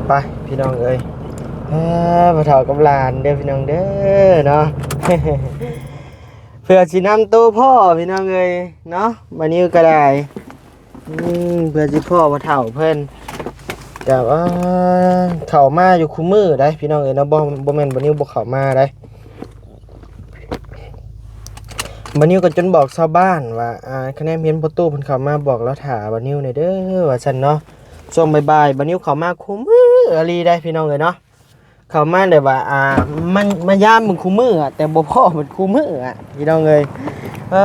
ໄປພີ່ນ້ອງເອີຍ ເອີ ພໍ່ເຖົ້າກັບຫຼານເດີພີ່ນ້ອງເດີເນາະ ເພື່ອຊິນຳໂຕພໍ່ພີ່ນ້ອງເອີຍເນາະ ບານິວກໍໄດ້ ອືມ ເພື່ອຊິພໍ້ພໍ່ເຖົ້າເພິ່ນ ກໍ ເອີ ເຂົ້າມາຢູ່ຄູ່ມື້ໄດ໋ພີ່ນ້ອງເອີຍເນາະ ບໍ່ ບໍ່ແມ່ນບານິວບໍ່ເຂົ້າມາໄດ໋. ບານິວກໍຈົນບອກຊາວບ້ານວ່າ ອ່າ ຄະແນນເຫັນພໍ່ຕູ້ເພິ່ນເຂົ້າມາ ບອກລາວຖ້າບານິວແດ່ເດີ ວ່າຊັ້ນເນາະ. ຊ່ວງບ່າຍໆ ບານິວເຂົ້າມາຄູ່ມື້ອີ່ຫຼີໄດ໋ພີ່ນ້ອງເອີຍເນາະ ເຂົ້າມາແບບວ່າ ອ່າ ມາ ມາຢາມເບິ່ງຄູ່ມື້ອະ ແຕ່ບໍ່ພໍ້ເພິ່ນຄູ່ມື້ອະພີ່ນ້ອງເອີຍ. ເອີ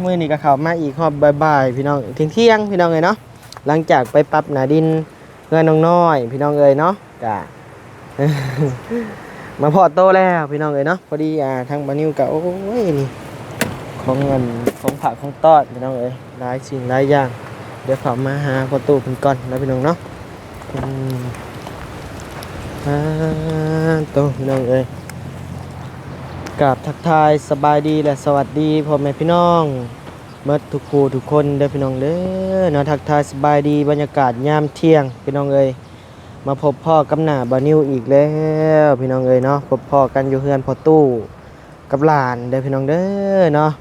ມື້ນີ້ກໍເຂົ້າມາອີກຮອບບ່າຍໆ ພີ່ນ້ອງ ທ່ຽງໆ ພີ່ນ້ອງເອີຍເນາະ ຫຼັງຈາກໄປປັບໜ້າດິນ ເຮືອນນ້ອງນ້ອຍພີ່ນ້ອງເອີຍເນາະ ກະ ມາພໍ້ໂຕແລ້ວພີ່ນ້ອງເອີຍເນາະ. ພໍດີ ອ່າ ທາງບານິວກະ ໂອ້ຍ ນີ້ ຂອງອັນ ຂອງຝາກຂອງຕ້ອນພີ່ນ້ອງເອີຍ ຫຼາຍສິ່ງຫຼາຍຢ່າງ. ດຽວເຂົ້າມາຫາພໍ່ຕູ້ເພິ່ນກ່ອນເນາະພີ່ນ້ອງເນາະ. ອືມ ອ່າ ໂຕ ພີ່ນ້ອງເອີຍ ກາບທັກທາຍສະບາຍດີ ແລະ ສະຫວັດດີພໍ່ແມ່ພີ່ນ້ອງ ໝົດທຸກຜູ້ທຸກຄົນເດີພີ່ນ້ອງເດີເນາະ. ທັກທາຍສະບາຍດີບັນຍາກາດຍາມທ່ຽງພີ່ນ້ອງເອີຍ ມາພົບພໍ້ກັບໜ້າບ່າວນິວອີກແລ້ວພີ່ນ້ອງເອີຍເນາະ. ພົບພໍ້ກັນຢູ່ເຮືອນພໍ່ຕູ້ກັບຫຼານເດີພີ່ນ້ອງເດີເນາະ.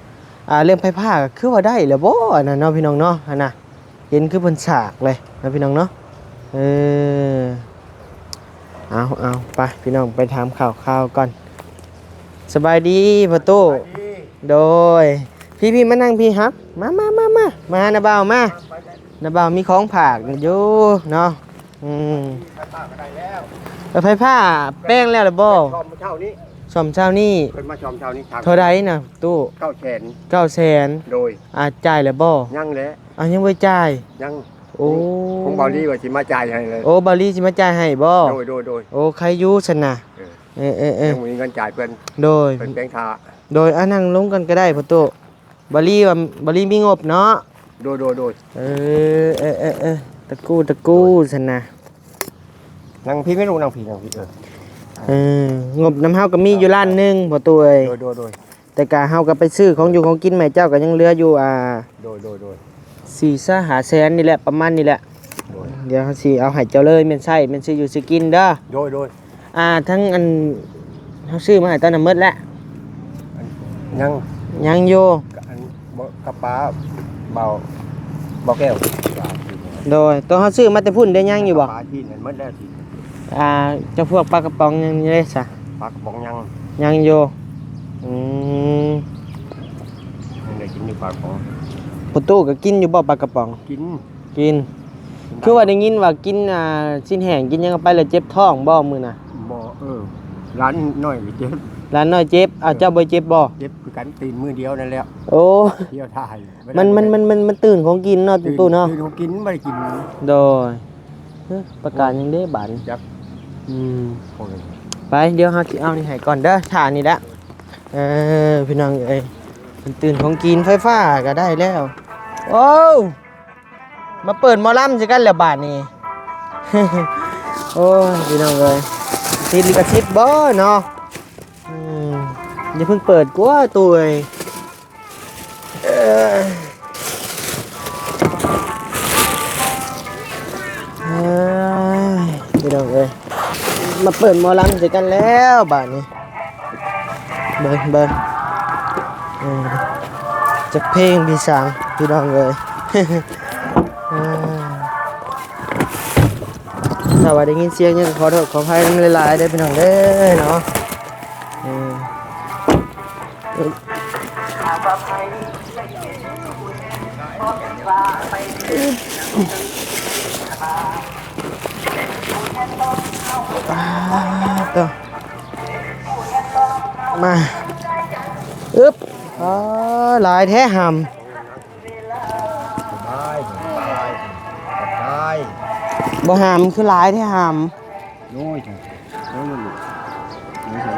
ອ່າ ເລື່ອງໄຟຟ້າກໍຄືວ່າໄດ້ແລ້ວບໍ່ ອັນນັ້ນເນາະພີ່ນ້ອງເນາະ ຫັ້ນນະ ເຫັນຄືເພິ່ນສາກເລີຍເນາະພີ່ນ້ອງເນາະ. ເອີ ເອົາ ເອົາ ໄປພີ່ນ້ອງ ໄປຖາມຂ່າວຄາວກ່ອນ. ສະບາຍດີພໍ່ຕູ້. ສະບາຍດີ. ໂດຍ ພີ່ໆ ມານັ່ງພີ້ ຮັບ ມາ ມາ ມາ ມາ ມາຫານ້າບ່າວ ມາ ນ້າບ່າວມີຂອງຝາກຢູ່ເນາະ. ອືມ ໄຟຟ້າກໍໄດ້ແລ້ວ. ເອີ ໄຟຟ້າແປງແລ້ວລະບໍ່? ສ້ອມເຊົ້ານີ້ ສ້ອມເຊົ້ານີ້. ເພິ່ນມາສ້ອມເຊົ້ານີ້ ເທົ່າໃດນະຕູ້? ເກົ້າແສນ. ເກົ້າແສນ. ໂດຍ. ອາ ຈ່າຍແລ້ວບໍ່? ຍັງແຫຼະ. ອາ ຍັງບໍ່ຈ່າຍ? ຍັງ. ໂອ້ ຂອງບ່າວລີວ່າຊິມາຈ່າຍໃຫ້ເລີຍ. ໂອ້ ບ່າວລີຊິມາຈ່າຍໃຫ້ບໍ່? ໂດຍ ໂດຍ ໂດຍ. ໂອ້ ໃຄຢູ່ຊັ້ນນະ. ເອີ ເອີ ເອີ ຍັງບໍ່ມີເງິນຈ່າຍເພິ່ນ. ໂດຍ ເພິ່ນແປງຖ້າ. ໂດຍ ອາ ນັ່ງລົງກ່ອນກໍໄດ້ພໍ່ຕູ້. ບ່າວລີວ່າ ບ່າວລີມີງົບເນາະ. ໂດຍ ໂດຍ ໂດຍ. ເອີ ເອີ ເອີ ເອີ ຕະກູ້ ຕະກູ້ຊັ້ນນະ. ນັ່ງພີ້ແມ່ລູກ ນັ່ງພີ້ ນັ່ງພີ້. ເອີ ເອີ ງົບນຳເຮົາກໍມີຢູ່ລ້ານໜຶ່ງພໍ່ຕູ້ເອີຍ. ໂດຍ ໂດຍ ໂດຍ. ແຕ່ກະເຮົາກໍໄປຊື້ຂອງຢູ່ຂອງກິນມາໃຫ້ເຈົ້າ ກໍຍັງເຫຼືອຢູ່ ອ່າ ໂດຍ ໂດຍ ໂດຍ. ສີ່ແສນ ຫ້າແສນນີ້ແຫຼະ ປະມານນີ້ແຫຼະ. ໂດຍ. ດຽວເຮົາຊິເອົາໃຫ້ເຈົ້າເລີຍ ແມ່ນໃຊ້ ແມ່ນຊື້ຢູ່ຊື້ກິນເດີ. ໂດຍ ໂດຍ. ອ່າ ທັງອັນ ເຮົາຊື້ມາໃຫ້ຕອນນັ້ນໝົດແລ້ວ? ຍັງ ຍັງຢູ່. ອັນ ບໍ່ ກັບປ້າເບົາ ເບົາແກ້ວ. ໂດຍ. ໂຕເຮົາຊື້ມາແຕ່ພຸ້ນໄດ້ຍັງຢູ່ບໍ່? ປາທີ່ນັ້ນໝົດແລ້ວ. ອ່າ ເຈົ້າພວກປາກະປ໋ອງຍັງຢູ່ເດ້ຊະ? ປາກະປ໋ອງຍັງ. ຍັງຢູ່. ອືມ ຍັງໄດ້ກິນຢູ່ປາກະປ໋ອງ. ພໍ່ຕູ້ກໍກິນຢູ່ບໍ່ປາກະປ໋ອງ? ກິນ. ກິນ. ຄືວ່າໄດ້ຍິນວ່າກິນ ອ່າ ຊີ້ນແຫ້ງກິນຫຍັງໄປແລ້ວເຈັບທ້ອງບໍ່ມື້ນະ? ບໍ່. ເອີ ຫຼານນ້ອຍເຈັບ. ຫຼານນ້ອຍເຈັບ. ເອີ ເຈົ້າບໍ່ເຈັບບໍ່? ເຈັບຄືກັນ ຕື່ນມື້ດຽວນັ້ນແຫຼະ. ໂອ້ ດຽວຖ້າໃຫ້. ມັນ ມັນ ມັນ ມັນ ມັນຕື່ນຂອງກິນເນາະຕູ້ເນາະ. ຕື່ນຂອງກິນ ບໍ່ໄດ້ກິນ. ໂດຍ. ເອີ ປະກາດຫຍັງເດ້ບາດນີ້? ຈັກ. ອືມ ໂອ້ຍ. ໄປ ດຽວເຮົາຊິເອົານີ້ໃຫ້ກ່ອນເດີ ຖ້ານີ້ລະ. ເອີ ພີ່ນ້ອງເອີຍ ເພິ່ນຕື່ນຂອງກິນ ໄຟຟ້າກໍໄດ້ແລ້ວ. ໂອ້ ມາເປີດໝໍລຳໃສ່ກັນແລ້ວບາດນີ້. ໂອ້ຍ ພີ່ນ້ອງເອີຍ ຕິດລິຂະສິດບໍ່ເນາະ? ອືມ ຢ່າເພິ່ງເປີດກົວຕູ້ເອີຍ. ເອີ ເອີຍ ພີ່ນ້ອງເອີຍ ມາເປີດໝໍລຳໃສ່ກັນແລ້ວບາດນີ້. ເບິ່ງ ເບິ່ງ ເອີ ຈັກເພງພີ່ສາງ ພີ່ນ້ອງເອີຍ. ເອີ ຖ້າວ່າໄດ້ຍິນສຽງຫຍັງກໍຂໍໂທດຂໍອະໄພນຳຫຼາຍໆເດີພີ່ນ້ອງເດີເນາະ. ເອີ ປາດໂທ້ ມາ ອຶບ ອໍ ຫຼາຍແທ້ຫຳ. ສະບາຍ ສະບາຍ ສະບາຍ. ບໍ່ຫຳ ຄືຫຼາຍແທ້ຫຳ. ໂອ້ຍ ໂອ້ຍ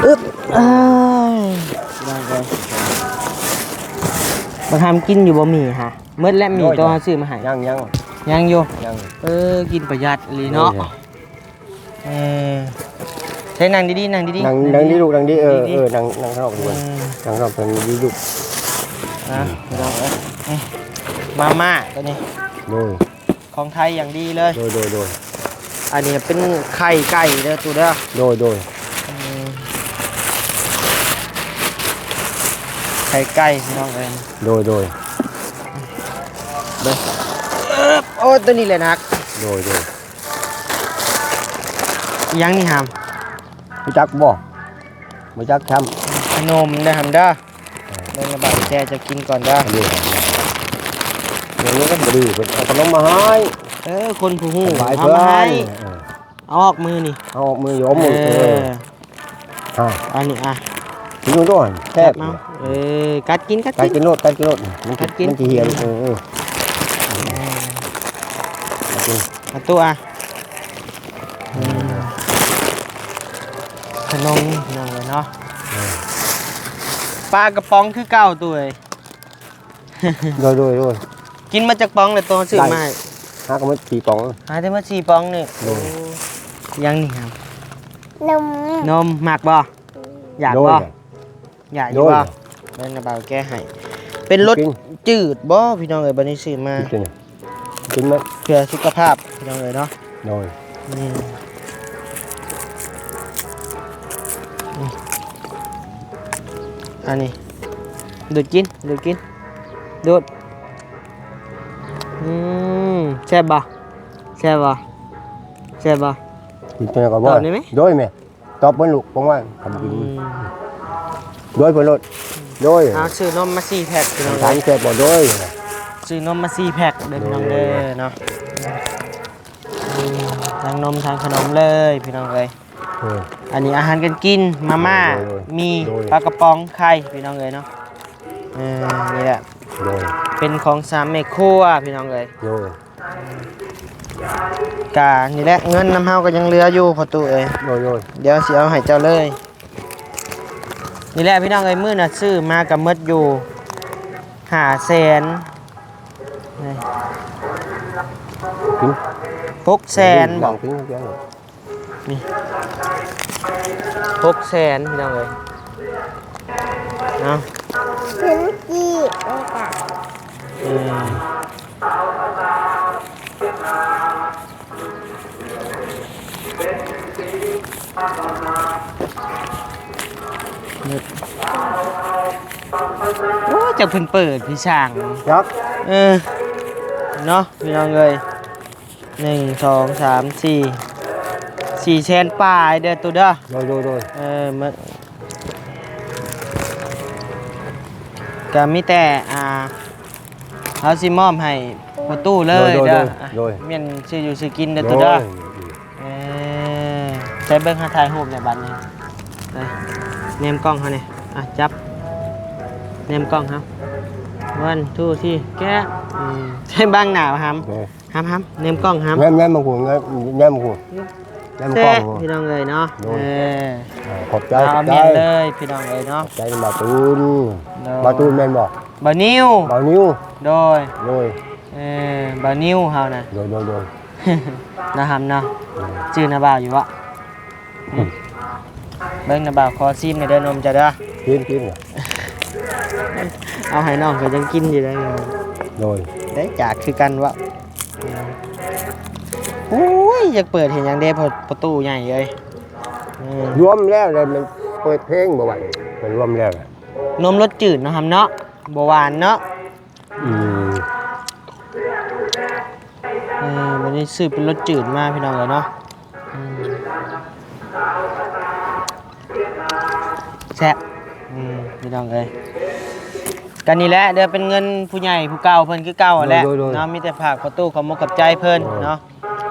ອຶບ ອ້າຍ ບັກຫຳກິນຢູ່ບໍ່ໝີ່ຫະ? ໝົດແລ້ວໝີ່ ໂດຍ ໂຕເຮົາຊື້ມາໃຫ້. ຍັງ ຍັງ ຍັງຢູ່ ຍັງ. ເອີ ກິນປະຢັດອີ່ຫຼີເນາະ. ໂດຍ. ເອີ ໃຊ້ນັ່ງດີໆ ນັ່ງດີໆ ນັ່ງ ນັ່ງດີ ນັ່ງດີລູກ ນັ່ງດີ. ເອີ ເອີ ນັ່ງ ນັ່ງຂ້າງນອກດີກວ່າ ເອີ ນັ່ງຂ້າງນອກດີລູກ. ອ່ະ ພີ່ນ້ອງເອີຍ ເອີ ມາມ່າຕົວນີ້ ໂດຍ ຂອງໄທຢ່າງດີເລີຍ ໂດຍ ໂດຍ ໂດຍ ອັນນີ້ເປັນໄຂ່ໄກ່ເດີຕູ້ເດີ ໂດຍ ໂດຍ ອືມ ໄຂ່ໄກ່ພີ່ນ້ອງເອີຍ ໂດຍ ໂດຍ ເບິ່ງ ໂອ້ ຕົວນີ້ແຫຼະໜັກ ໂດຍ ໂດຍ ອີຫຍັງນີ້ຫາມ ຮູ້ຈັກບໍ່? ບໍ່ຈັກຊ້ຳ ຂະໜົມເດີຫາມເດີ ເອີ ເບິ່ງລະບາດແຈະຈະກິນກ່ອນເດີ ອັນນີ້ ດຽວນີ້ກໍບໍ່ດີ ເພິ່ນເອົາຂະໜົມມາໃຫ້ ເອີ ຄົນຜູ້ຮູ້ເອົາມາໃຫ້ ເອີ ເອົາອອກມືນີ້ ເອົາອອກມືຢູ່ ເອີ ເອີ ອ່າ ອັນນີ້ອ່ະ ກິນໂລດ ແຊບ ເອົາ ເອີ ກັດກິນ ກັດກິນ ກັດກິນໂລດ ກັດກິນໂລດ ມັນ ກັດກິນ ມັນຊິເຫຍລູກ ເອີ ເອີ ເອີ ກັດກິນ ເອົາຕູ້ອ່ະ ອືມ ຂະໜົມພີ່ນ້ອງເອີຍເນາະ ເອີ ປາກະປ໋ອງຄືເກົ່າຕູ້ເອີຍ ໂດຍ ໂດຍ ໂດຍ ກິນມາຈັກປ໋ອງແລ້ວໂຕຊື້ມາໃຫ້ ຫາກໍໝົດສີ່ປ໋ອງ ຫາແຕ່ໝົດສີ່ປ໋ອງນີ້ ໂດຍ ໂອ້ ຫຍັງນີ້ຫາ ນົມ ນົມ ມັກບໍ່? ຢາກບໍ່? ໂດຍ ຢາກຢູ່ບໍ່? ໂດຍ ເບິ່ງນະບ່າວແກະໃຫ້ ເປັນລົດ ກິນ ຈືດບໍ່ພີ່ນ້ອງເອີຍ ບັດນີ້ຊື້ມາ ກິນ ກິນໝົດ ເພື່ອສຸຂະພາບພີ່ນ້ອງເອີຍເນາະ ໂດຍ ອືມ ອັນນີ້ ດູດກິນ ດູດກິນ ດູດ ອືມ ແຊບບໍ່? ແຊບບໍ່? ແຊບບໍ່? ກິນຕົວໃດກໍບໍ່ ຕອບໄດ້ໄໝ? ໂດຍແມ່ ຕອບເບິ່ງລູກ ເພາະວ່າຄັນກິນ ອືມ ໂດຍເພິ່ນໂລດ ໂດຍ ເອົາຊື້ນົມມາສີ່ແພັກພີ່ນ້ອງເອີຍ ແຊບບໍ່ ໂດຍ ຊື້ນົມມາສີ່ແພັກເດີພີ່ນ້ອງເດີ ໂດຍ ເນາະ ອືມ ທັງນົມທັງຂະໜົມເລີຍພີ່ນ້ອງເອີຍ ໂດຍ ອັນນີ້ອາຫານການກິນ ມາມ່າ ໂດຍ ໂດຍ ມີ ໂດຍ ປາກະປ໋ອງ ໄຂ່ ພີ່ນ້ອງເອີຍເນາະ ເອີ ນີ້ແຫຼະ ໂດຍ ເປັນຂອງສາມແມ່ຄົວພີ່ນ້ອງເອີຍ ໂດຍ ກະນີ້ແຫຼະ ເງິນນຳເຮົາກໍຍັງເຫຼືອຢູ່ພໍ່ຕູ້ເອີຍ ໂດຍ ໂດຍ ດຽວຊິເອົາໃຫ້ເຈົ້າເລີຍ ນີ້ແຫຼະພີ່ນ້ອງເອີຍ ມື້ນະຊື້ມາກໍໝົດຢູ່ຫ້າແສນ ນີ້ ຫືມ ຫົກແສນ ບໍ່ ກິນເທື່ອ ນີ້ ຫົກແສນພີ່ນ້ອງເອີຍ ເອົາ ເພິ່ນກີບແລ້ວກະ ເອີ ໂອ້ ຈັກເພິ່ນເປີດພີ່ຊ່າງ ຈັກ ເອີ ເນາະ ພີ່ນ້ອງເອີຍ ໜຶ່ງ ສອງ ສາມ ສີ່ ສີ່ແສນປາຍເດີຕູ້ເດີ ໂດຍ ໂດຍ ໂດຍ ເອີ ມັນ ກະມີແຕ່ ອ່າ ເຮົາຊິມອບໃຫ້ພໍ່ຕູ້ເລີຍເດີ ໂດຍ ໂດຍ ໂດຍ ແມ່ນຊື້ຢູ່ຊື້ກິນເດີຕູ້ເດີ ໂດຍ ເອີ ໃສ່ເບິ່ງ ຫາຖ່າຍຮູບແດ່ບັດນີ້ ເອີ ແນມກ້ອງເຮົານີ້ ອ່ະ ຈັບ ແນມກ້ອງເຮົາ ວັນ ທູ ທີ ແກະ ອືມ ໃສ່ບັງໜ້າຫຳ ໂດຍ ຫຳ ຫຳ ແນມກ້ອງຫຳ ແນມ ແນມມາຫຸ່ນ ແນມ ແນມມາຫຸ່ນ ແນມກ້ອງ ແຊະ ພີ່ນ້ອງເອີຍເນາະ ໂດຍ ເອີ ອ່າ ຂອບໃຈ ຂອບໃຈ ເອົາແມ່ນເລີຍພີ່ນ້ອງເອີຍເນາະ ຂອບໃຈບ່າວຕູນ ໂດຍ ບ່າວຕູນແມ່ນບໍ່? ບ່າວນິວ ບ່າວນິວ ໂດຍ ໂດຍ ເອີ ບ່າວນິວເຮົານະ ໂດຍ ໂດຍ ໂດຍ ນະຫຳເນາະ ໂດຍ ຈື່ນະບ່າວຢູ່ບໍ່? ອືມ ເບິ່ງນະບ່າວ ຂໍຊີມແດ່ເດີນົມເຈົ້າເດີ ຊີມ ຊີມ ເອົາໃຫ້ນ້ອງເຂົາຍັງກິນຢູ່ເດີ ໂດຍ ໄດ້ຈາກຄືກັນເວົ້າ ໂອ້ຍ ຢາກເປີດເຮັດຫຍັງເດ້ ພໍ່ຕູ້ໃຫຍ່ເອີຍ ອືມ ລວມແລ້ວແຫຼະ ມັນເປີດເພງບໍ່ໄຫວ ມັນລວມແລ້ວແຫຼະ ນົມລົດຈືດເນາະຫຳເນາະ ບໍ່ຫວານເນາະ ອືມ ເອີ ບັດນີ້ຊື້ເປັນລົດຈືດມາພີ່ນ້ອງເອີຍເນາະ ອືມ ແຊບ ອືມ ພີ່ນ້ອງເອີຍ ກໍນີ້ແຫຼະ ເດີ ເປັນເງິນຜູ້ໃຫຍ່ຜູ້ເກົ່າເພິ່ນຄືເກົ່າຫັ້ນແຫຼະ ໂດຍ ໂດຍ ໂດຍ ເນາະ ມີແຕ່ຝາກພໍ່ຕູ້ຂອບມຸກຂອບໃຈເພິ່ນ ໂດຍ ເນາະ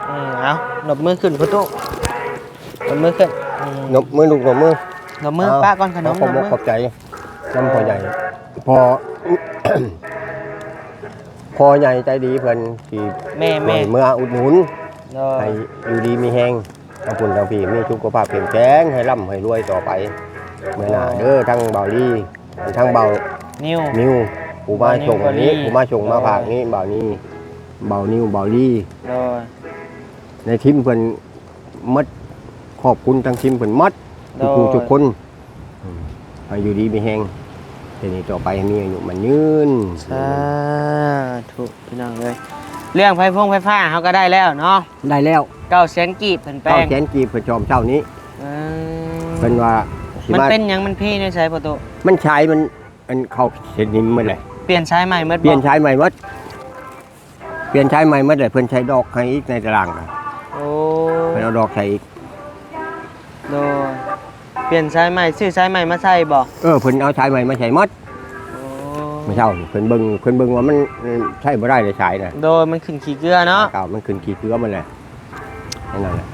ເອີ ເອົາ ນົບມືຂຶ້ນພໍ່ຕູ້ ນົບມືຂຶ້ນ ອືມ ນົບມືລູກ ນົບມື ນົບມື ເອົາ ປະກ່ອນຂະໜົມ ຂອບມຸກຂອບໃຈນຳພໍ່ໃຫຍ່ ເອີ ພໍ່ ພໍ່ໃຫຍ່ໃຈດີເພິ່ນທີ່ ແມ່ນໆ ຊ່ວຍເມືອອຸດໜູນ ໂດຍ ໃຫ້ຢູ່ດີມີແຮງ ທັງພຸ້ນທັງພີ ມີສຸຂະພາບເຂັ້ມແຂງ ໃຫ້ລ່ຳໃຫ້ລວຍຕໍ່ໄປເມືອໜ້າເດີ ທັງບ່າວລີ ທັງບ່າວນິວ ນິວ ຜູ້ມາສົ່ງນີ້ ບ່າວນິວ ຜູ້ມາສົ່ງມາພາກນີ້ ບ່າວນີ້ ບ່າວນິວ ບ່າວລີ ໂດຍ ໃນທີມເພິ່ນໝົດ ຂອບຄຸນທັງທີມເພິ່ນໝົດ ໂດຍ ທຸກໆຄົນ ອືມ ໃຫ້ຢູ່ດີມີແຮງ ທີນີ້ຕໍ່ໄປໃຫ້ມີອາຍຸໝັ້ນຍືນ. ສາທຸພີ່ນ້ອງເອີຍ. ເລື່ອງໄຟຟົງໄຟຟ້າເຮົາກໍໄດ້ແລ້ວເນາະ. ໄດ້ແລ້ວ ເກົ້າແສນກີບເພິ່ນແປງ. ເກົ້າແສນກີບເພິ່ນຊອມເຊົ້ານີ້. ເອີ ເພິ່ນວ່າ ມັນເປັນຫຍັງ ມັນພີແນວໃດພໍ່ຕູ້? ມັນສາຍມັນ ອັນ ເຂົ້າເສັ້ນນີ້ໝົດເລີຍ. ປ່ຽນສາຍໃໝ່ໝົດບໍ່? ປ່ຽນສາຍໃໝ່ໝົດ. ປ່ຽນສາຍໃໝ່ໝົດເລີຍ. ເພິ່ນໃສ່ດອກໃຫ້ອີກໃນຕາລາງ. ໂອ້ ເພິ່ນເອົາດອກໃສ່ອີກ. ໂດຍ ປ່ຽນສາຍໃໝ່ ຊື້ສາຍໃໝ່ມາໃສ່ບໍ່? ເອີ ເພິ່ນເອົາສາຍໃໝ່ມາໃສ່ໝົດ. ໂອ້ ມື້ເຊົ້ານີ້ເພິ່ນເບິ່ງ ເພິ່ນເບິ່ງວ່າມັນ ມັນໃຊ້ບໍ່ໄດ້ເລີຍສາຍນະ. ໂດຍ ມັນຂຶ້ນຂີ້ເກືອເນາະ. ເກົ່າມັນຂຶ້ນຂີ້ເກືອໝົດແຫຼະ ນັ້ນແຫຼະ.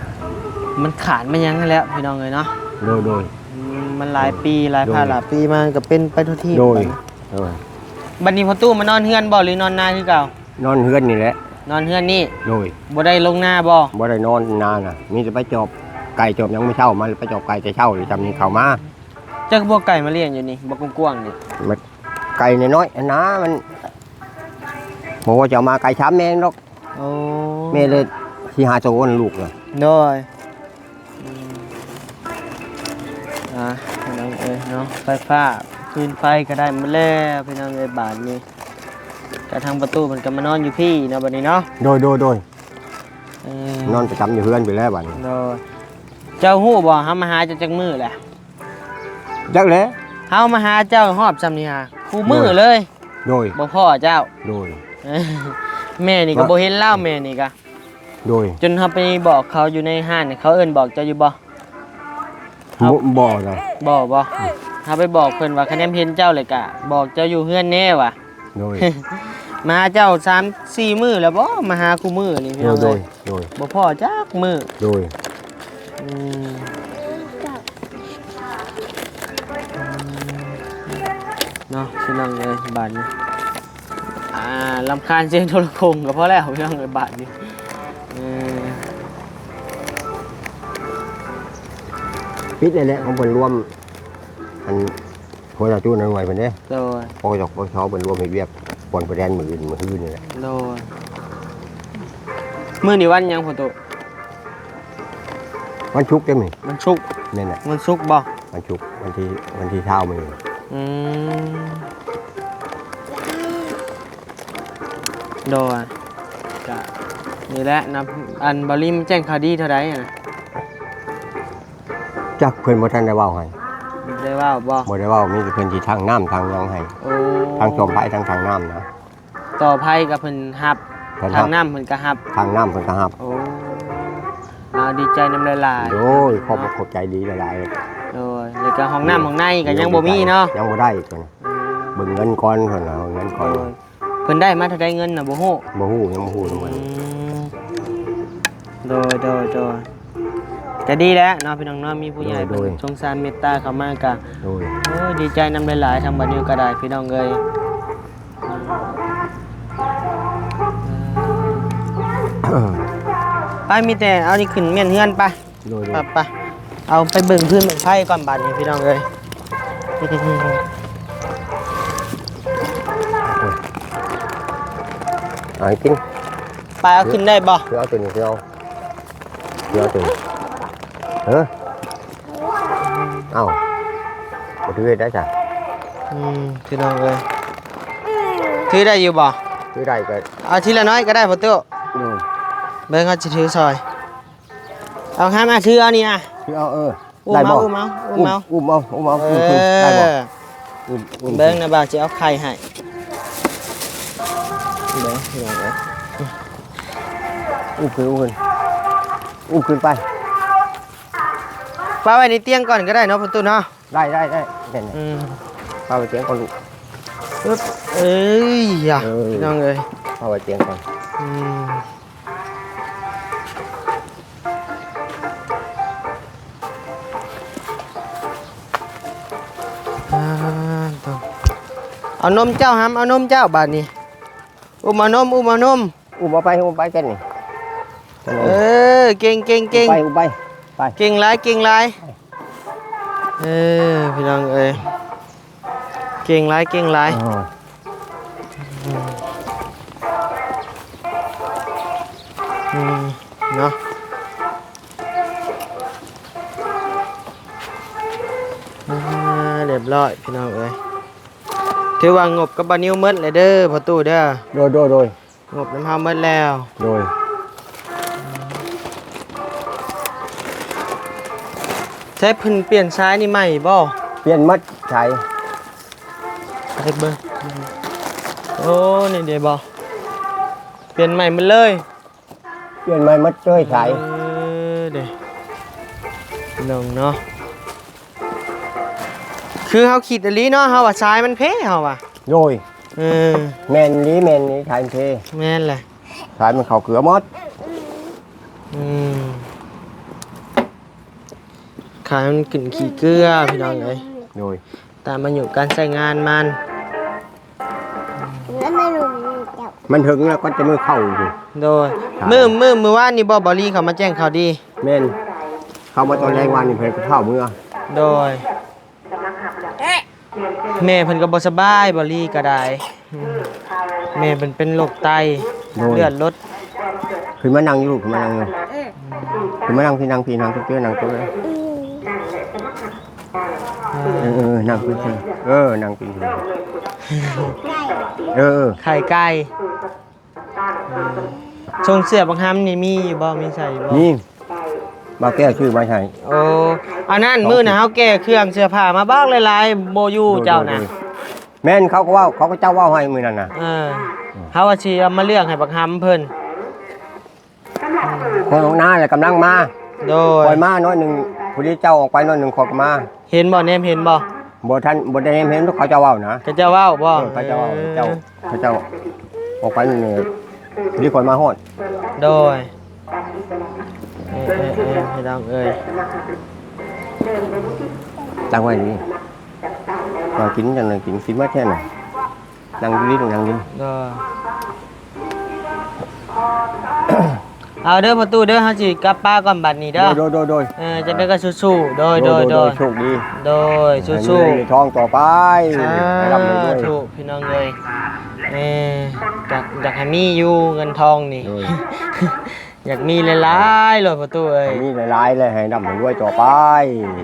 ມັນຂາດມາຫຍັງຫັ້ນແຫຼະພີ່ນ້ອງເອີຍເນາະ. ໂດຍ ໂດຍ. ອືມ ມັນຫຼາຍປີ ໂດຍ ຫຼາຍພາ ໂດຍ ຫຼາຍປີມາ ມັນກໍເປັນໄປທຸກທີ່. ໂດຍ ບັດນີ້ ເອີ ພໍ່ຕູ້ມານອນເຮືອນບໍ່ ຫຼືນອນນາຄືເກົ່າ? ນອນເຮືອນນີ້ແຫຼະ. ນອນເຮືອນນີ້. ໂດຍ. ບໍ່ໄດ້ລົງນາບໍ່? ບໍ່ໄດ້ນອນນານະ ມີແຕ່ໄປຈອບໄກ່ຈອບຫຍັງ. ມື້ເຊົ້າມາໄປຈອບໄກ່ແຕ່ເຊົ້າ ແລ້ວຈຳນີ້ເຂົ້າມາ. ເຈົ້າຄືບໍ່ໄກ່ມາລ້ຽງຢູ່ນີ້ ບໍ່ກວ້າງໆນີ້? ມັນໄກ່ນ້ອຍໆຫັ້ນນາ ມັນ ບໍ່ວ່າຈະເອົາມາໄກ່ສາມແມ່ດອກ. ໂອ້ ແມ່ເລີຍສີ່ຫ້າໂຕນະລູກນະ. ໂດຍ. ອືມ ອ່າ ພີ່ນ້ອງເອີຍເນາະ ໄຟຟ້າ ຟືນໄຟກໍໄດ້ໝົດແລ້ວພີ່ນ້ອງເອີຍ. ບາດນີ້ກະທາງປະຕູເພິ່ນກໍມານອນຢູ່ພີ້ເນາະ ບັດນີ້ເນາະ. ໂດຍ ໂດຍ ໂດຍ. ເອີ ນອນປະຈຳຢູ່ເຮືອນໄປແລ້ວບັດນີ້. ໂດຍ. ເຈົ້າຮູ້ບໍ່ ເຮົາມາຫາເຈົ້າຈັກມື້ແຫຼະ? ຈັກແຫຼະ ເຮົາມາຫາເຈົ້າຮອບຊ່ຳນີ້ຫາ ຄູ່ມື້ເລີຍ. ໂດຍ. ບໍ່ພໍ້ເຈົ້າ. ໂດຍ. ແມ່ນີ້ກໍບໍ່ເຫັນລາວ ແມ່ນີ້ກະ. ໂດຍ. ຈົນເຮົາໄປບອກເຂົາຢູ່ໃນຮ້ານ ເຂົາເອີ້ນບອກເຈົ້າຢູ່ບໍ່? ບໍ່ ບໍ່ນະ. ບໍ່ ບໍ່. ເຮົາໄປບອກເພິ່ນວ່າ ຄັນແນມເຫັນເຈົ້າແລ້ວກະບອກເຈົ້າຢູ່ເຮືອນແດ່ວ່າ. ໂດຍ. ມາຫາເຈົ້າສາມສີ່ມື້ແລ້ວບໍ່? ມາຫາຄູ່ມື້ນີ້ພີ່ນ້ອງເອີຍ. ໂດຍ ໂດຍ. ບໍ່ພໍ້ຈັກມື້. ໂດຍ. ອືມ ເນາະ ພີ່ນ້ອງເອີຍ ບາດນີ້ ອ່າ ລຳຄານສຽງໂທລະໂຂ່ງກໍພໍແລ້ວ ພີ່ນ້ອງເອີຍ ບາດນີ້. ເອີ ປິດແລ້ວແຫຼະ ຂອງເພິ່ນລວມ ອັນ ຫົວໜ້າຈຸນໜ່ວຍເພິ່ນເດ້. ໂດຍ. ປກສ ປກສ ເພິ່ນລວມເຮັດວຽກບ່ອນປະແດນມື້ອື່ນ ມື້ຮືນີ້ແຫຼະ. ໂດຍ. ມື້ນີ້ວັນຫຍັງ ພໍ່ຕູ້? ວັນສຸກເດ້ມື້. ວັນສຸກ. ແມ່ນແຫຼະ. ວັນສຸກບໍ່? ວັນສຸກ ວັນທີ ວັນທີຊາວມື້ນີ້. ອືມ ໂດຍ. ກະນີ້ແຫຼະນະ ອັນ ບ່າວລິມແຈ້ງຂ່າວດີເທົ່າໃດນະ? ຈັກ ເພິ່ນບໍ່ທັນໄດ້ເວົ້າໃຫ້. ບໍ່ໄດ້ເວົ້າບໍ່? ບໍ່ໄດ້ເວົ້າ ມີແຕ່ເພິ່ນຊິທາງນ້ຳທາງຫຍັງໃຫ້. ໂອ້ ທາງສ້ອມໄຟທາງ ທາງນ້ຳນະ. ຕໍ່ໄຟກໍເພິ່ນຮັບ ເພິ່ນຮັບ ທາງນ້ຳເພິ່ນກໍຮັບ ທາງນ້ຳເພິ່ນກໍຮັບ. ໂອ້ ເອົາ ດີໃຈນຳຫຼາຍໆ. ໂດຍ. ຂອບ ຂອບໃຈດີຫຼາຍໆ. ໂດຍ. ແລ້ວກໍຫ້ອງນ້ຳຫ້ອງໃນກໍຍັງບໍ່ມີເນາະ? ຍັງບໍ່ໄດ້ຕົວນີ້. ອືມ ເບິ່ງເງິນກ່ອນເພິ່ນວ່າ ເບິ່ງເງິນກ່ອນ. ໂດຍ. ເພິ່ນໄດ້ມາເທົ່າໃດເງິນນະ ບໍ່ຮູ້? ບໍ່ຮູ້ ຍັງບໍ່ຮູ້ນຳເພິ່ນ. ອືມ ໂດຍ ໂດຍ ໂດຍ. ກໍດີແລ້ວເນາະ ພີ່ນ້ອງເນາະ ມີຜູ້ໃຫຍ່ ໂດຍ ເພິ່ນ ໂດຍ ສົງສານເມດຕາເຂົ້າມາກໍ ໂດຍ ໂອ້ຍ ດີໃຈນຳຫຼາຍໆ ທາງບ້ານນີ້ກໍໄດ້ ພີ່ນ້ອງເອີຍ. ໄປ ມີແຕ່ເອົານີ້ຂຶ້ນມ້ຽນເຮືອນໄປ. ໂດຍ ໂດຍ. ໄປ ໄປ ເອົາໄປເບິ່ງຟືນເບິ່ງໄຟກ່ອນບາດນີ້ ພີ່ນ້ອງເອີຍ. ເອົາໃຫ້ກິນ ໄປ ເອົາຂຶ້ນໄດ້ບໍ່? ຄືເອົາຕົວນີ້ ຄືເອົາ ຄືເອົາຕົວນີ້. ເອີ ເອົ້າ ບໍ່ຖືໄດ້ຊະ. ອືມ ພີ່ນ້ອງເອີຍ ຖືໄດ້ຢູ່ບໍ່? ຖືໄດ້ກໍເອົາທີລະໜ້ອຍກໍໄດ້ພໍ່ຕູ້. ໂດຍ. ເບິ່ງ ເຮົາຊິຖືຊ່ອຍ. ເອົາ ຫາມາ ຖືເອົານີ້ນະ ຖືເອົາ. ເອີ ໄດ້ບໍ່? ອຸ້ມເອົາ ອຸ້ມເອົາ ອຸ້ມເອົາ ອຸ້ມເອົາ. ເອີ ໄດ້ບໍ່? ອຸ້ມ ອຸ້ມ ເບິ່ງນະ ບ່າວຊິເອົາໄຂ່ໃຫ້. ເບິ່ງ ພີ່ນ້ອງເອີຍ ອຸ້ມຂຶ້ນ ອຸ້ມຂຶ້ນ ອຸ້ມຂຶ້ນໄປ. ປະໄວ້ໃນຕຽງກ່ອນກໍໄດ້ເນາະ ພໍ່ຕູ້ເນາະ. ໄດ້ ໄດ້ ໄດ້ ອືມ ປະໄວ້ຕຽງກ່ອນ. ເອີຍ ເອີ ພີ່ນ້ອງເອີຍ ປະໄວ້ຕຽງກ່ອນ. ອືມ ອ່າ ເອົານົມເຈົ້າ ຫຳເອົານົມເຈົ້າບາດນີ້. ອຸ້ມເອົານົມ ອຸ້ມເອົານົມ. ອຸ້ມເອົາໄປ ອຸ້ມໄປກັນນີ້. ເອີ ເກັ່ງ ເກັ່ງ ເກັ່ງ ໄປ ໄປ ໄປ. ເກັ່ງຫຼາຍ ເກັ່ງຫຼາຍ. ເອີ ພີ່ນ້ອງເອີຍ ເກັ່ງຫຼາຍ ເກັ່ງຫຼາຍ. ອືມ ເນາະ ອ່າ ຮຽບຮ້ອຍ ພີ່ນ້ອງເອີຍ. ຖືວ່າງົບກັບບ່າວນິວໝົດແລ້ວເດີພໍ່ຕູ້ເດີ. ໂດຍ ໂດຍ ໂດຍ. ງົບນຳເຮົາໝົດແລ້ວ. ໂດຍ. ໃຊ້ເພິ່ນປ່ຽນຊາຍນີ້ໃໝ່ບໍ່? ປ່ຽນໝົດຊາຍ. ໃຫ້ເບິ່ງ. ໂອ້ ນີ້ເດ້ບໍ່? ປ່ຽນໃໝ່ໝົດເລີຍ. ປ່ຽນໃໝ່ໝົດເລີຍຊາຍ. ເອີ ເດ້ ນ້ອງເນາະ. ຄືເຮົາຄິດອີ່ຫຼີເນາະ ເຮົາວ່າຊາຍມັນເພ ເຮົາວ່າ. ໂດຍ. ເອີ ແມ່ນອີ່ຫຼີ ແມ່ນອີ່ຫຼີ ຊາຍມັນເພ. ແມ່ນແຫຼະ ຊາຍມັນເຂົ້າເກືອໝົດ. ອືມ ຂາຍມັນຂຶ້ນຂີ້ເກືອ ພີ່ນ້ອງເອີຍ. ໂດຍ. ຕາມອາຍຸການໃຊ້ງານມັນ. ມັນເຖິງແລ້ວກໍຈະມືເຂົ້າຢູ່. ໂດຍ. ມື້ ມື້ ມື້ວານນີ້ບໍ່ ບ່າວລີເຂົ້າມາແຈ້ງຂ່າວດີ? ແມ່ນ ເຂົ້າມາຕອນແລງວານນີ້ ເພິ່ນກໍເຂົ້າເມືອ. ໂດຍ. ແມ່ເພິ່ນກໍບໍ່ສະບາຍ ບ່າວລີກໍໄດ້. ອືມ ແມ່ເພິ່ນເປັນໂລກໄຕ. ໂດຍ. ເລືອດລົດ. ຂຶ້ນມານັ່ງຢູ່ ລູກ ຂຶ້ນມານັ່ງຢູ່. ຂຶ້ນມານັ່ງພີ້ ນັ່ງພີ້ ນັ່ງເຕີ ນັ່ງເຕີ. ເອີ ເອີ ເອີ ນັ່ງພີ້ ເອີ ນັ່ງພີ້. ເອີ ເອີ ໄຂ່ໄກ່. ເອີ ຊົງເສື້ອບັກຫຳນີ້ມີຢູ່ບໍ່? ມີໃສ່ຢູ່ບໍ່? ມີ ບ່າວແກ້ວຊື້ມາໃຫ້. ໂອ້ ອັນນັ້ນ ມື້ນັ້ນເຮົາແກ່ເຄື່ອງເສື້ອຜ້າມາບັກຫຼາຍໆ ບໍ່ຢູ່ເຈົ້ານະ. ໂດຍ ໂດຍ ໂດຍ. ແມ່ນ ເຂົາກໍເວົ້າ ເຂົາກໍເຈົ້າເວົ້າໃຫ້ມື້ນັ້ນນະ. ເອີ ເຮົາວ່າຊິເອົາມາເລືອກໃຫ້ບັກຫຳເພິ່ນ. ຄົນອອກນາແຫຼະກຳລັງມາ. ໂດຍ. ຂ້ອຍມາໜ້ອຍໜຶ່ງ ພໍດີເຈົ້າອອກໄປໜ້ອຍໜຶ່ງ ຂ້ອຍກໍມາ. ເຫັນບໍ່? ແນມເຫັນບໍ່? ບໍ່ທັນ ບໍ່ໄດ້ແນມເຫັນ ເຂົາເຈົ້າເວົ້ານະ. ເຂົາເຈົ້າເວົ້າບໍ່? ເອີ ເຂົາເຈົ້າເວົ້າ. ເອີ ເຈົ້າ ເຂົາເຈົ້າອອກໄປນີ້ ພໍດີຂ້ອຍມາຮອດ. ໂດຍ. ເອີ ເອີ ເອີ ພີ່ນ້ອງເອີຍ ຕັ້ງໄວ້ນີ້ ມາກິນຈັ່ງນັ້ນ ກິນ ກິນມາແທ້ນະ. ນັ່ງຢູ່ນີ້ ນັ່ງຢູ່ນີ້. ເອີ ເອົາເດີພໍ່ຕູ້ເດີ ເຮົາຊິກັບປາກ່ອນບັດນີ້ເດີ. ໂດຍ ໂດຍ ໂດຍ ໂດຍ. ເອີ ຈັ່ງໃດກໍສູ້ໆ. ໂດຍ ໂດຍ ໂດຍ ໂດຍ. ໂຊກດີ. ໂດຍ ສູ້ໆ ໃຫ້ມີເງິນມີທອງຕໍ່ໄປ. ສາທຸ ພີ່ນ້ອງເອີຍ. ເອີ ຢາກ ຢາກໃຫ້ມີຢູ່ເງິນທອງນີ້. ໂດຍ. ຢາກມີຫຼາຍໆ ໂລດພໍ່ຕູ້ເອີຍ. ໃຫ້ມີຫຼາຍໆ ແລະ ໃຫ້ຮ່ຳໃຫ້ລວຍຕໍ່ໄປ.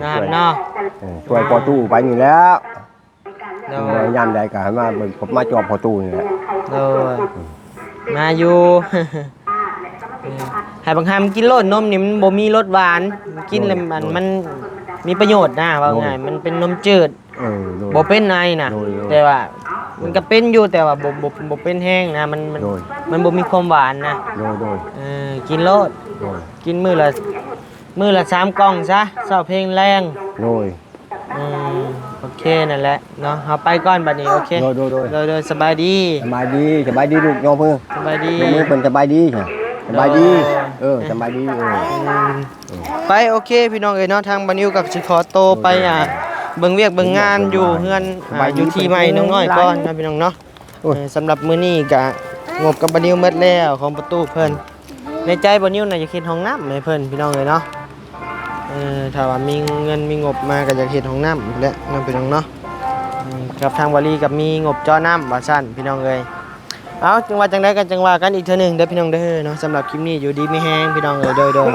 ນະ ເນາະ. ເອີ ຊ່ວຍພໍ່ຕູ້ໄປນີ້ແຫຼະ. ໂດຍ. ຍາມໃດກໍໃຫ້ມາເບິ່ງ ມາຈອບພໍ່ຕູ້ນີ້ແຫຼະ. ໂດຍ. ອືມ ມາຢູ່. ໃຫ້ບັກຫຳກິນໂລດ ນົມນີ້ມັນບໍ່ມີລົດຫວານ ກິນແລ້ວ ໂດຍ ມັນ ໂດຍ ມັນມີປະໂຫຍດນະ ເວົ້າ ໂດຍ ງ່າຍ ມັນເປັນນົມຈືດ. ເອີ ໂດຍ. ບໍ່ເປັນໄອນະ. ໂດຍ ໂດຍ. ແຕ່ວ່າມັນກໍເປັນຢູ່ ແຕ່ວ່າບໍ່ ບໍ່ ບໍ່ເປັນແຮງນະ ມັນ ມັນ ໂດຍ ມັນບໍ່ມີຄວາມຫວານນະ. ໂດຍ ໂດຍ. ເອີ ກິນໂລດ. ໂດຍ. ກິນມື້ລະ ມື້ລະສາມກ່ອງຊະ ເຊົ້າເພງແລງ. ໂດຍ. ອືມ ໂອເຄ ນັ້ນແຫຼະເນາະ ເຮົາໄປກ່ອນບັດນີ້. ໂອເຄ ໂດຍ ໂດຍ ໂດຍ. ໂດຍ ໂດຍ ສະບາຍດີ. ສະບາຍດີ ສະບາຍດີລູກ ຍົກມື ສະບາຍດີ ຍົກມືເພິ່ນ ສະບາຍດີ ສະບາຍດີ. ໂດຍ. ເອີ ສະບາຍດີ. ເອີ ອືມ ເອີ ໄປ ໂອເຄ ພີ່ນ້ອງເອີຍເນາະ ທາງບ່າວນິວກໍຊິຂໍໂຕໄປ ໂດຍ ອ່າ ເບິ່ງວຽກເບິ່ງງານຢູ່ເຮືອນ ສະບາຍດີ ຢູ່ທີ່ໃໝ່ນ້ອງນ້ອຍກ່ອນເນາະ ພີ່ນ້ອງເນາະ. ໂອ້ຍ ເອີ ສຳລັບມື້ນີ້ກະງົບກັບບ່າວນິວໝົດແລ້ວ ຂອງພໍ່ຕູ້ເພິ່ນ. ໃນໃຈບ່າວນິວນະ ຢາກເຮັດຫ້ອງນ້ຳໃຫ້ເພິ່ນ ພີ່ນ້ອງເອີຍເນາະ. ເອີ ຖ້າວ່າມີເງິນມີງົບມາກໍຢາກເຮັດຫ້ອງນ້ຳແຫຼະເນາະ ພີ່ນ້ອງເນາະ. ເອີ ກັບທາງບ່າວລີກໍມີງົບເຈາະນ້ຳວ່າຊັ້ນ ພີ່ນ້ອງເອີຍ. ເອົາ ຈັ່ງວ່າຈັ່ງໃດກໍຈັ່ງວ່າກັນອີກເທື່ອໜຶ່ງເດີ ພີ່ນ້ອງເດີເນາະ. ສຳລັບຄລິບນີ້ຢູ່ດີມີແຮງ ພີ່ນ້ອງເອີຍ. ໂດຍ ໂດຍ.